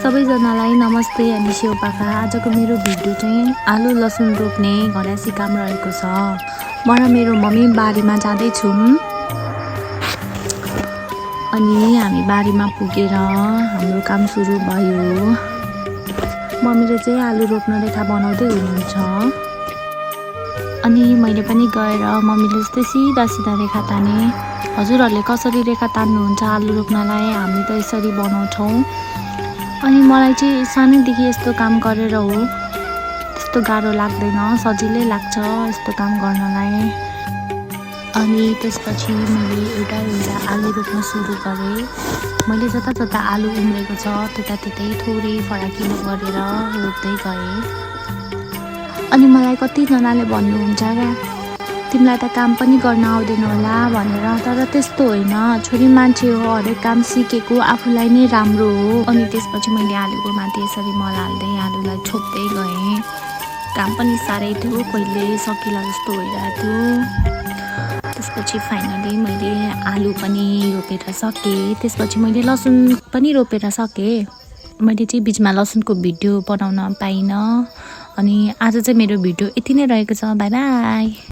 सबैजनालाई नमस्ते अनि सेउपाका। आजको मेरो भिडियो चाहिँ आलु लसुन रोप्ने घरायसी काम रहेको छ। म र मेरो मम्मी बारीमा जाँदैछौँ अनि हामी बारीमा पुगेर हाम्रो काम सुरु भयो। मम्मीले चाहिँ आलु रोप्न रेखा बनाउँदै हुनुहुन्छ अनि मैले पनि गएर मम्मीले जस्तै सिधा सिधा रेखा ताने। हजुरहरूले कसरी रेखा तान्नुहुन्छ आलु रोप्नलाई? हामी त यसरी बनाउँछौँ। अनि मलाई चाहिँ सानैदेखि यस्तो काम गरेर हो त्यस्तो गाह्रो लाग्दैन, सजिलै लाग्छ यस्तो काम गर्नलाई। अनि त्यसपछि मैले एउटा आलु रोप्न सुरु गरेँ। मैले जता जता आलु उम्रेको छ त्यतै थोरै फराकिलो गरेर रोप्दै गएँ। अनि मलाई कतिजनाले भन्नुहुन्छ क्या, तिमीलाई त काम पनि गर्न आउँदैन होला भनेर। तर त्यस्तो होइन, छोरी मान्छे हो, हरेक काम सिकेको आफूलाई नै राम्रो हो। अनि त्यसपछि मैले आलुको माथि यसरी मल हाल्दै आलुलाई छोप्दै गएँ। काम पनि साह्रै थियो, कहिले सकिला जस्तो भइरहेको थियो। त्यसपछि फाइनली मैले आलु पनि रोपेर सकेँ। त्यसपछि मैले लसुन पनि रोपेर सकेँ। मैले चाहिँ बिचमा लसुनको भिडियो बनाउन पाइनँ। अनि आज चाहिँ मेरो भिडियो यति नै रहेको छ। By by.